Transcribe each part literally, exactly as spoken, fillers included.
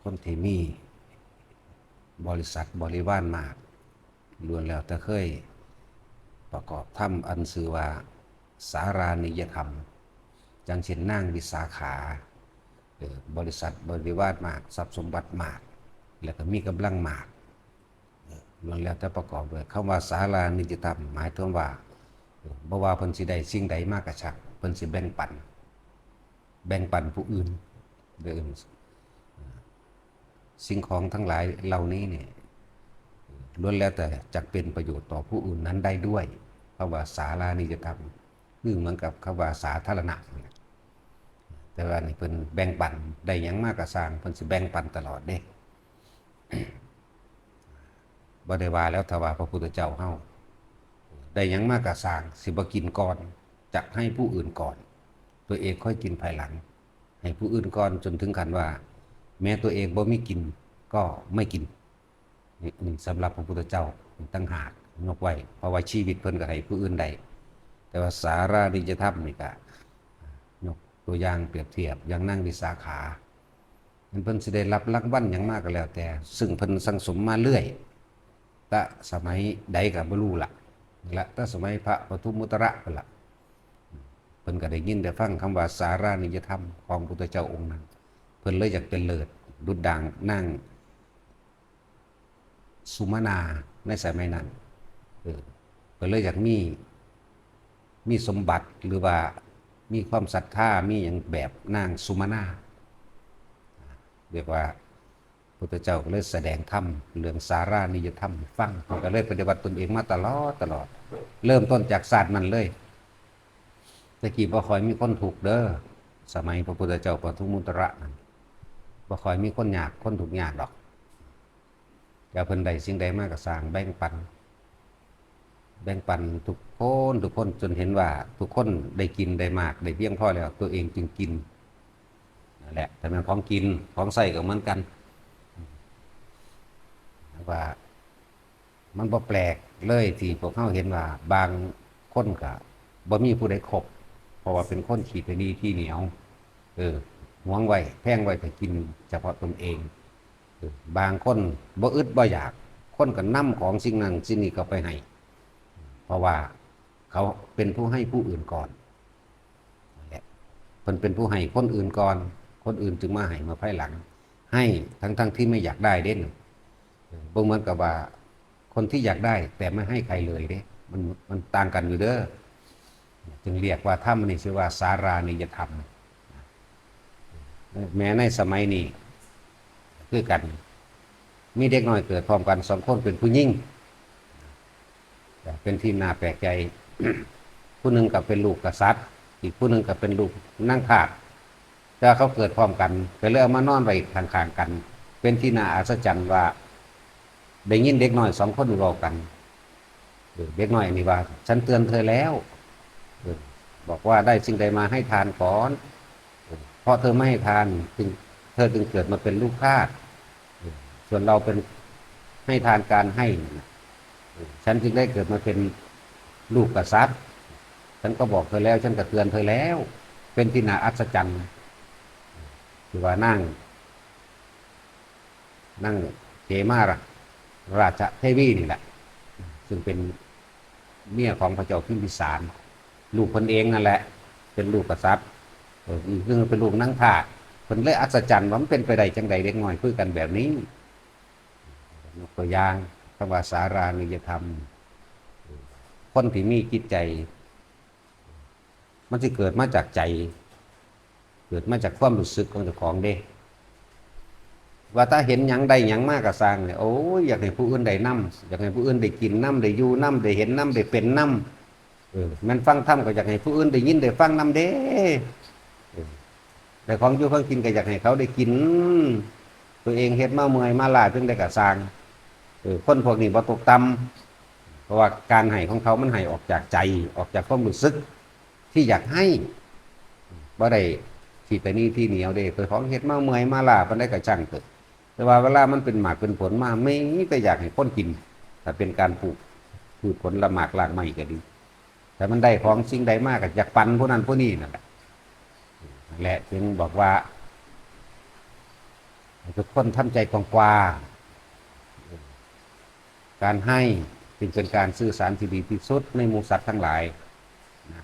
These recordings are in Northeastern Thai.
คนที่มีบริษัทบริวารมาก ล้วนแล้วแต่เคยประกอบธรรมอันชื่อว่าสารานิยธรรม จั่งเช่นนางวิสาขา เอ่อบริษัทบริวารมาก ทรัพย์สมบัติมาก แล้วก็มีกำลังมาก เอ่อล้วนแล้วแต่ประกอบด้วยคำว่าสารานิยธรรม หมายถึงว่า เอ่อบ่ว่าเพิ่นสิได้สิ่งใดมากระชัก เพิ่นสิแบ่งปัน แบ่งปันผู้อื่นเด้อ สิ่งของทั้งหลายเหล่านี้เนี่ยล้วนแล้วแต่จะเป็นประโยชน์ต่อผู้อื่นนั้นได้ด้วยคำว่าสารานิยธรรม คือเหมือนกับคำว่าสาธารณะนั่นแหละ แต่ว่านี่เพิ่นแบ่งปัน ได้หยังมากระสร้าง เพิ่นสิแบ่งปันตลอดเด้ บ่ได้ว่าแล้ว ถ้าว่าพระพุทธเจ้าเฮาได้หยังมากระสร้าง สิบ่กินก่อน จักให้ผู้อื่นก่อน ตัวเองค่อยกินภายหลัง ให้ผู้อื่นก่อน จนถึงขั้นว่า แม้ตัวเองบ่มีกินก็ไม่กิน นี่นี่สำหรับพระพุทธเจ้าต่างหากยกไว้ เพราะว่าชีวิตเพิ่นก็ให้ผู้อื่นได้ แต่ว่าสารานิยธรรมนี่ก็ยกตัวอย่างเปรียบเทียบอย่างนางวิสาขา มันเพิ่นสิได้รับรางวัลหยังมาก็แล้วแต่ ซึ่งเพิ่นสั่งสมมาเรื่อย แต่สมัยใดก็บ่รู้ละ และแต่สมัยพระปทุมมุตระนั่นละ เพิ่นก็ได้ยินได้ฟังคำว่าสารานิยธรรมของพุทธเจ้าองค์นั้น เพิ่นเลยอยากเป็นเลิศ ดุจดังนางสุมนาในสมัยนั้น เออ เพิ่นเลยอยากมี มีสมบัติหรือว่ามีความศรัทธา มีหยังแบบนางสุมนา เรียกว่า พุทธเจ้าก็เลยแสดงธรรมเรื่องสารานิยธรรมให้ฟัง เพิ่นก็เลยปฏิบัติตนเองมาตลอดตลอด เริ่มต้นจากชาตินั้นเลย แต่กี้บ่ค่อยมีคนทุกข์เด้อ สมัยพระพุทธเจ้าปทุมมุตระนั้น บ่ค่อยมีคนยาก คนทุกข์ยากดอก แต่เพิ่นได้สิ่งใดมาก็สร้างแบ่งปัน แบ่งปันทุกคน ทุกคน จนเห็นว่าทุกคนได้กินได้มาก ได้เพียงพอแล้ว ตัวเองจึงกิน นั่นแหละ แต่แม่นของกิน ของใช้ก็เหมือนกัน ว่ามันบ่แปลกเลยที่พวกเฮาเห็นว่าบางคนก็บ่มีผู้ใดคบ เพราะว่าเป็นคนขี้ตะหนี่ขี้เหนียว เออ หวงไว้ แพงไว้ แต่กินเฉพาะตนเอง เออ บางคนบ่อึดบ่อยาก คนก็นำของสิ่งนั้นสิ่งนี้เข้าไปให้ เพราะว่าเขาเป็นผู้ให้ผู้อื่นก่อน นั่นแหละ เพิ่นเป็นผู้ให้คนอื่นก่อน คนอื่นจึงมาให้มาภายหลัง ให้ทั้งๆที่ไม่อยากได้เด้ เออ บ่เหมือนกับว่าคนที่อยากได้แต่ไม่ให้ใครเลยเด้ มัน มันต่างกันอยู่เด้อ จึงเรียกว่าธรรมนี่ชื่อว่าสารานิยธรรม แม้ในสมัยนี้คือกัน มีเด็กน้อยเกิดพร้อมกันสองคนเป็นผู้หญิง เป็นที่น่าแปลกใจ ผู้หนึ่งก็เป็นลูกกษัตริย์ อีกผู้หนึ่งก็เป็นลูกนางทาส แต่เขาเกิดพร้อมกัน ก็เลยเอามานอนไว้ข้างๆกัน เป็นที่น่าอัศจรรย์ว่า ได้ยินเด็กน้อยสองคนเว้ากัน เออ เด็กน้อยอันนี้ว่า "ฉันเตือนเธอแล้ว เออ บอกว่าได้สิ่งใดมาให้ทานก่อน เออ เพราะเธอไม่ให้ทาน จึง เธอจึงเกิดมาเป็นลูกทาส เออ ส่วนเราเป็นให้ทานการให้นะ เออ ฉันจึงได้เกิดมาเป็นลูกกษัตริย์ ฉันก็บอกเธอแล้ว ฉันก็เตือนเธอแล้ว" เป็นที่น่าอัศจรรย์ คือว่านาง นางเขมาราชเทวีนี่แหละ ซึ่งเป็นเมียของพระเจ้าพิมพิสาร ลูกเพิ่นเองนั่นแหละ เป็นลูกกษัตริย์ เออ อีกหนึ่งเป็นลูกนางทาส เพิ่นเลยอัศจรรย์ว่ามันเป็นไปได้จังใด เด็กน้อยคุยกันแบบนี้ ยกตัวอย่างคำว่าสารานิยธรรม คนที่มีจิตใจ มันสิเกิดมาจากใจ เกิดมาจากความรู้สึกของเจ้าของเด้ ว่าถ้าเห็นหยังได้หยังมากก็สร้างเนี่ย โอ้ย อยากให้ผู้อื่นได้นำ อยากให้ผู้อื่นได้กินนำ ได้อยู่นำ ได้เห็นนำ ได้เป็นนำ เออ แม่นฟังธรรมก็อยากให้ผู้อื่นได้ยินได้ฟังนำเด้ เออ ได้ของอยู่ของกินก็อยากให้เขาได้กิน ตัวเองเฮ็ดมาเมื่อยมาล้าจั่งใดก็สร้าง เออ คนพวกนี้บ่ตกต่ำ เพราะว่าการให้ของเขามันให้ออกจากใจ ออกจากความรู้สึกที่อยากให้ บ่ได้ขี้ตะหนี่ขี้เหนียวเด้ เจ้าของเฮ็ดมาเมื่อยมาล้าปานใดก็ช่างเถอะ แต่ว่าเวลามันเป็นหมากเป็นผลมา มีแต่อยากให้คนกิน ถ้าเป็นการปลูกพืชผลหมากรากไม้ก็ดี ถ้ามันได้ของสิ่งใดมาก็อยากปันผู้นั้นผู้นี้นั่นแหละ นั่นแหละจึงบอกว่า ทุกคนทำใจกว้างๆ การให้จึงเป็นการสื่อสารที่ดีที่สุดในหมู่สัตว์ทั้งหลายนะ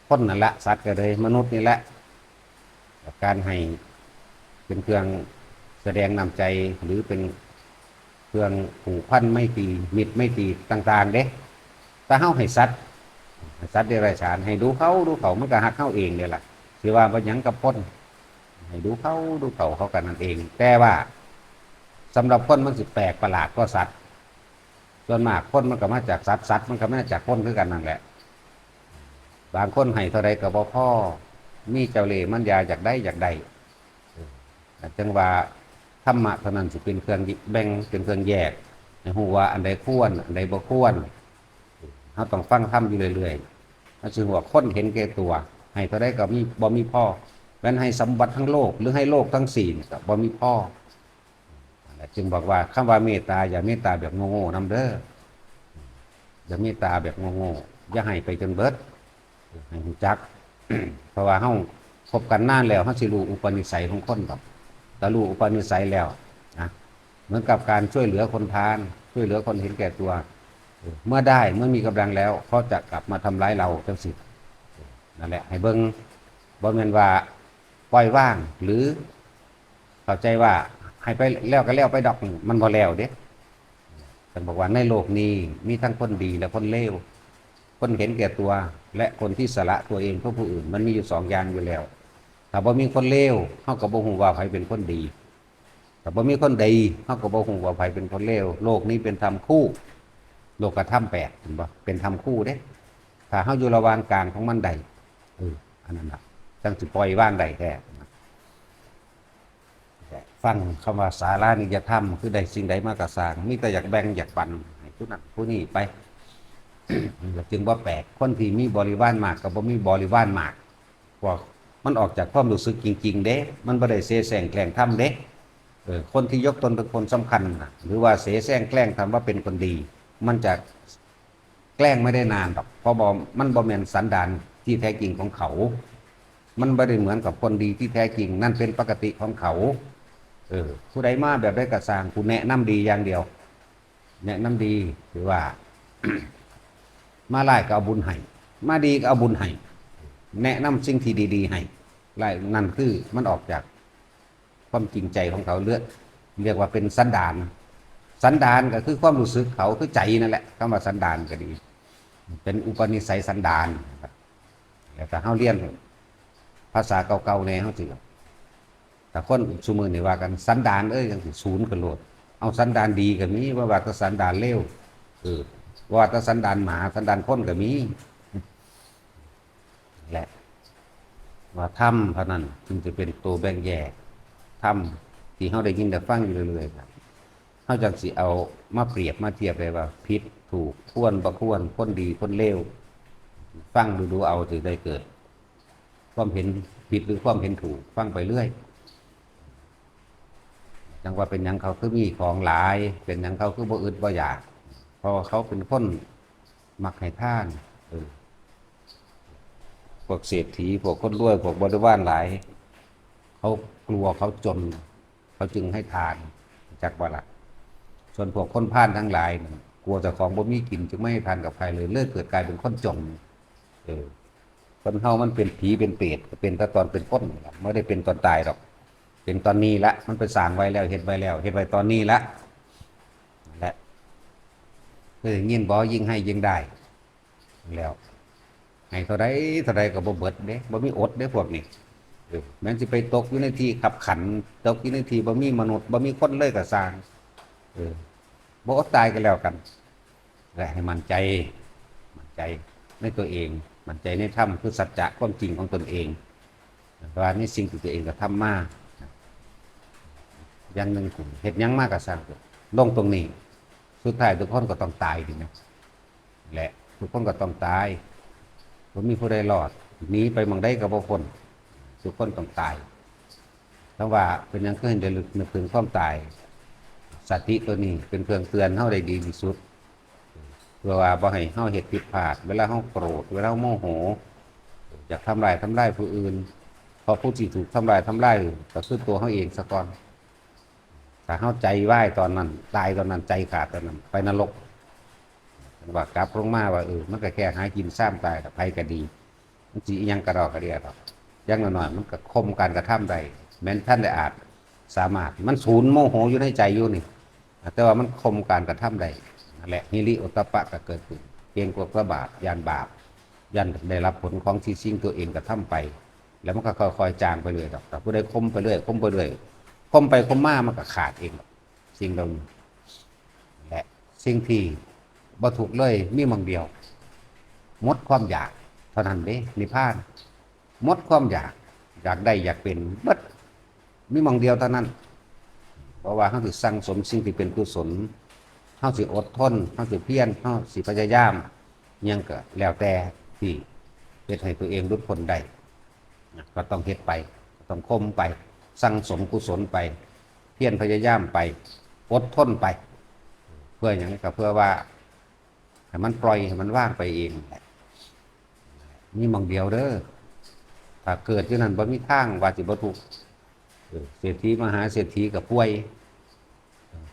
คนนั่นแหละ สัตว์ก็เลย มนุษย์นี่แหละ การให้เป็นเครื่องแสดงน้ำใจ หรือเป็นเครื่องผูกพันไมตรี มิตรไมตรีต่างๆ เด้ แต่เฮาให้สัตว์ สัตว์เดรัจฉาน ให้ดูเขาดูเขา มันก็ฮักเฮาเองเนี่ยล่ะ สิว่าบ่หยังกับคน ให้ดูเขาดูเขา เขากันนั่นเอง แต่ว่าสำหรับคนมันสิแปลกประหลาดกว่าสัตว์ ส่วนมากคนมันก็มาจากสัตว์ สัตว์มันก็มาจากคนคือกันนั่นแหละ บางคนให้เท่าใดก็บ่พอ มีเจ้าเล่ห์มันยาอยากได้อยากได้ เออ จังว่าธรรมะเท่านั้นสิเป็นเครื่องแบ่ง เป็นเครื่องแยก ให้ฮู้ว่าอันใดควร อันใดบ่ควร เฮาต้องฟังธรรมอยู่เรื่อยๆ มันสิฮู้ว่าคนเห็นแก่ตัว ให้เท่าใดก็มี บ่มีพอ แม่นให้สมบัติทั้งโลก หรือให้โลกทั้งสี่นี่ก็บ่มีพอ นั่นแหละ จึงบอกว่าคำว่าเมตตา อย่าเมตตาแบบโง่ๆ นำเด้อ อย่าเมตตาแบบโง่ๆ อย่าให้ไปจนเบิด ให้รู้จัก เพราะว่าเฮาคบกันนานแล้ว เฮาสิรู้อุปนิสัยของคนดอก ถ้ารู้อุปนิสัยแล้วนะ เหมือนกับการช่วยเหลือคนพาล ช่วยเหลือคนเห็นแก่ตัว เออ เมื่อได้ เมื่อมีกำลังแล้ว เขาจะกลับมาทำร้ายเราจังซี้ เออ นั่นแหละ ให้เบิ่ง บ่แม่นว่าปล่อยวาง หรือเข้าใจว่าให้ไปแล้วก็แล้วไปดอก มันบ่แล้วเด้ ท่านบอกว่าในโลกนี้มีทั้งคนดีและคนเลว คนเห็นแก่ตัว และคนที่สละตัวเองเพื่อผู้อื่น มันมีอยู่สองอย่างอยู่แล้ว ถ้าบ่มีคนเลว เฮาก็บ่ฮู้ว่าไผเป็นคนดี ถ้าบ่มีคนดี เฮาก็บ่ฮู้ว่าไผเป็นคนเลว โลกนี้เป็นธรรมคู่ โลกธรรมแปด เห็นบ่ เป็นธรรมคู่เด้ ถ้าเฮาอยู่ระหว่างกลางของมันได้ เออ อันนั้นน่ะ จังสิปล่อยวางได้แท้ ฟังคำว่าสารานิยธรรม คือได้สิ่งใดมาก็สร้าง มีแต่อยากแบ่งอยากปันให้ผู้นั้นผู้นี้ไป จึงบ่แปลก คนที่มีบริวารมากก็บ่มีบริวารมาก พวกมันออกจากความรู้สึกจริงๆ เด้ มันบ่ได้เสแสร้งแกล้งทำเด้ เออ คนที่ยกตนเป็นคนสำคัญน่ะ หรือว่าเสแสร้งแกล้งทำว่าเป็นคนดี มันจะแกล้งไม่ได้นานดอก เพราะบ่ มันบ่แม่นสันดานที่แท้จริงของเขา มันบ่ได้เหมือนกับคนดีที่แท้จริง นั่นเป็นปกติของเขา เออ ผู้ใดมาแบบใดก็สร้าง กูแนะนำดีอย่างเดียว แนะนำดี ถือว่า มาร้ายก็เอาบุญให้ มาดีก็เอาบุญให้ แนะนำสิ่งที่ดีๆ ให้ ร้ายนั่นคือมันออกจากความจริงใจของเขา เลือด เรียกว่าเป็นสันดาน สันดานก็คือความรู้สึกเขา คือใจนั่นแหละ คำว่าสันดานก็ดี เป็นอุปนิสัยสันดาน แล้วถ้าเฮาเรียนภาษาเก่าๆ แน่ เฮาสิ ถ้าคนซุมื้อนี่ว่ากัน สันดานเอ้ย จังสิศูนย์ขึ้นโลด เอาสันดานดีก็มี ว่าว่าแต่สันดานเลว เออ ว่าแต่สันดานหมา สันดานคนก็มี แหละ ว่าธรรมเท่านั้นจึงจะเป็นตัวแบ่งแยก ธรรมที่เฮาได้ยินได้ฟังอยู่เรื่อยๆ น่ะ เฮาจังสิเอามาเปรียบมาเทียบได้ว่าผิดถูก ควรบ่ควร คนดีคนเลว ฟังดูๆ เอา สิได้เกิดความเห็นผิดหรือความเห็นถูก ฟังไปเรื่อย จังว่าเป็นหยังเขาคือมีของหลาย เป็นหยังเขาคือบ่อึดบ่อยาก เพราะว่าเขาเป็นคนมักให้ทาน เออ พวกเศรษฐี พวกคนรวย พวกบริวารหลาย เขากลัวเขาจน เขาจึงให้ทาน จักบ่ล่ะ ส่วนพวกคนพาลทั้งหลายนี่ กลัวเจ้าของบ่มีกิน จึงไม่ให้ทานกับใครเลย เลยเกิดกลายเป็นคนจน เออ คนเฮามันเป็นผีเป็นเปรต ก็เป็นแต่ตอนเป็นคนนี่ล่ะ บ่ได้เป็นตอนตายดอก เป็นตอนนี้ละ มันไปสร้างไว้แล้ว เฮ็ดไว้แล้ว เฮ็ดไว้ตอนนี้ละ นั่นแหละ เคยได้ยินบ่ ยิ่งให้ยิ่งได้ แล้ว ให้เท่าใดเท่าใดก็บ่เบิดเด้ บ่มีอดเด้พวกนี้ เออ แม้นสิไปตกอยู่ในที่คับขัน ตกอยู่ในที่บ่มีมนุษย์ บ่มีคนเลยก็ซ่าง เออ บ่อดตายก็แล้วกัน และให้มั่นใจ มั่นใจในตัวเอง มั่นใจในธรรม คือสัจจะความจริงของตนเอง ว่าในสิ่งที่ตัวเองกระทำมา อย่างหนึ่ง เฮ็ดหยังมาก็ซ่าง ลงตรงนี้ สุดท้ายทุกคนก็ต้องตาย เห็นไหม และทุกคนก็ต้องตาย บ่มีผู้ใดรอด หนีไปหม่องใดก็บ่พ้น ทุกคนต้องตาย แต่ว่าเป็นหยังคือให้ระลึกนึกถึงความตาย สติตัวนี้เป็นเครื่องเตือนเฮาได้ดีที่สุด เพื่อว่าบ่ให้เฮาเฮ็ดผิดพลาด เวลาเฮาโกรธ เวลาเฮาโมโห อยากทำร้ายทำลายผู้อื่น เพราะผู้ที่ถูกทำร้ายทำลายก็คือตัวเฮาเองซะก่อน ถ้าเฮาใจวายตอนนั้น ตายตอนนั้น ใจขาดตอนนั้น ไปนรก ว่ากลับลงมาว่า เออ มันก็แค่หากินซ้ำตาย แต่ไผก็ดี มันสิอิหยังกระดอกกระเดียดอก อย่างน้อยๆมันก็ข่มการกระทำได้ แม้นทันได้อาจสามารถ มันสูญโมโหอยู่ในใจอยู่นี่ แต่ว่ามันข่มการกระทำได้ นั่นแหละ ฮิริโอตตัปปะก็เกิดขึ้น เกรงกลัวพระบาป ย่านบาป ย่านได้รับผลของที่สิ่งตัวเองกระทำไป แล้วมันก็ค่อยๆจางไปเรื่อยดอก แต่ผู้ใดข่มไปเรื่อย ข่มไปเรื่อย ข่มไปข่มมา มันก็ขาดเองดอก สิ่งเหล่านี้ และสิ่งที่บ่ทุกข์เลย มีหม่องเดียว หมดความอยาก เท่านั้นเด้ นิพพาน หมดความอยาก อยากได้อยากเป็นเบิด มีหม่องเดียวเท่านั้น เพราะว่าเฮาสิสั่งสมสิ่งที่เป็นกุศล เฮาสิอดทน เฮาสิเพียร เฮาสิพยายาม หยังก็แล้วแต่ที่เฮ็ดให้ตัวเองหลุดพ้นได้ ก็ต้องเฮ็ดไป ก็ต้องข่มไป สั่งสมกุศลไป เพียรพยายามไป อดทนไป เพื่อหยัง ก็เพื่อว่าให้มันปล่อย ให้มันว่างไปเองแหละ มีหม่องเดียวเด้อ ถ้าเกิดอยู่นั่นบ่มีทางว่าสิบ่ทุกข์ เออ เศรษฐีมหาเศรษฐีก็ป่วย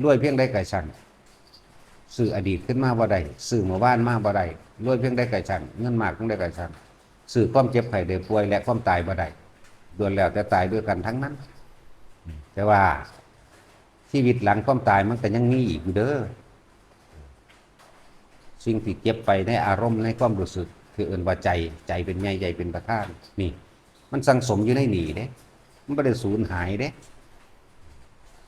รวยเพียงใดก็ช่าง ซื้ออดีตขึ้นมาบ่ได้ ซื้อมื้อวานมาบ่ได้ รวยเพียงใดก็ช่าง เงินมากเพียงใดก็ช่าง ซื้อความเจ็บไข้ได้ป่วยและความตายบ่ได้ ล้วนแล้วแต่ตายด้วยกันทั้งนั้น แต่ว่าชีวิตหลังความตายมันก็ยังมีอีกอยู่เด้อ สิ่งที่เก็บไปในอารมณ์ ในความรู้สึก คือเอิ้นว่าใจ ใจเป็นใหญ่ ใจเป็นประธาน นี่ มันสั่งสมอยู่ในนี่เด้ มันบ่ได้สูญหายเด้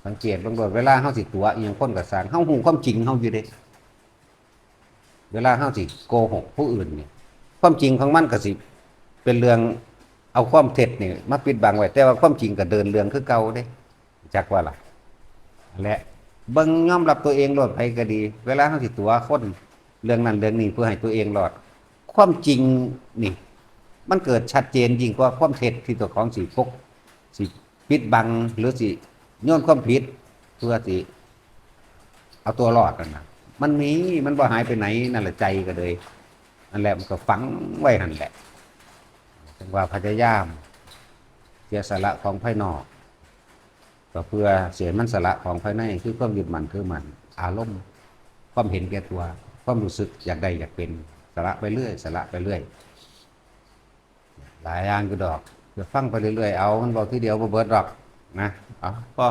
สังเกตเบิ่งโลด เวลาเฮาสิตั๋วอิหยังคนก็ซ่าง เฮาฮู้ความจริงเฮาอยู่เด้ เวลาเฮาสิโกหกผู้อื่นนี่ ความจริงของมันก็สิเป็นเรื่อง เอาความเท็จนี่มาปิดบังไว้ แต่ว่าความจริงก็เดินเรื่องคือเก่าเด้ จักว่าล่ะ และเบิ่งยอมรับตัวเองโลด ไผก็ดี เวลาเฮาสิตั๋วคนเรื่องนั้นเรื่องนี้เพื่อให้ตัวเองรอด ความจริงนี่ มันเกิดชัดเจนยิ่งกว่าความเท็จที่ตัวของสิปก สิปิดบัง หรือสิโยนความผิด เพื่อสิเอาตัวรอดนั่นน่ะ มันมี มันบ่หายไปไหน นั่นแหละใจก็เลย นั่นแหละมันก็ฝังไว้หั่นแหละ ถึงว่าพยายามเสียสละของภายนอก ก็เพื่อเสียมันสละของภายใน คือความยึดมั่นถือมั่น อารมณ์ ความเห็นแก่ตัว ความรู้สึกอยากได้อยากเป็น สละไปเรื่อย สละไปเรื่อย หลายอย่างอยู่ดอก จะฟังไปเรื่อยๆ เอา มันเว้าทีเดียวบ่เบิดดอกนะ เอา พอ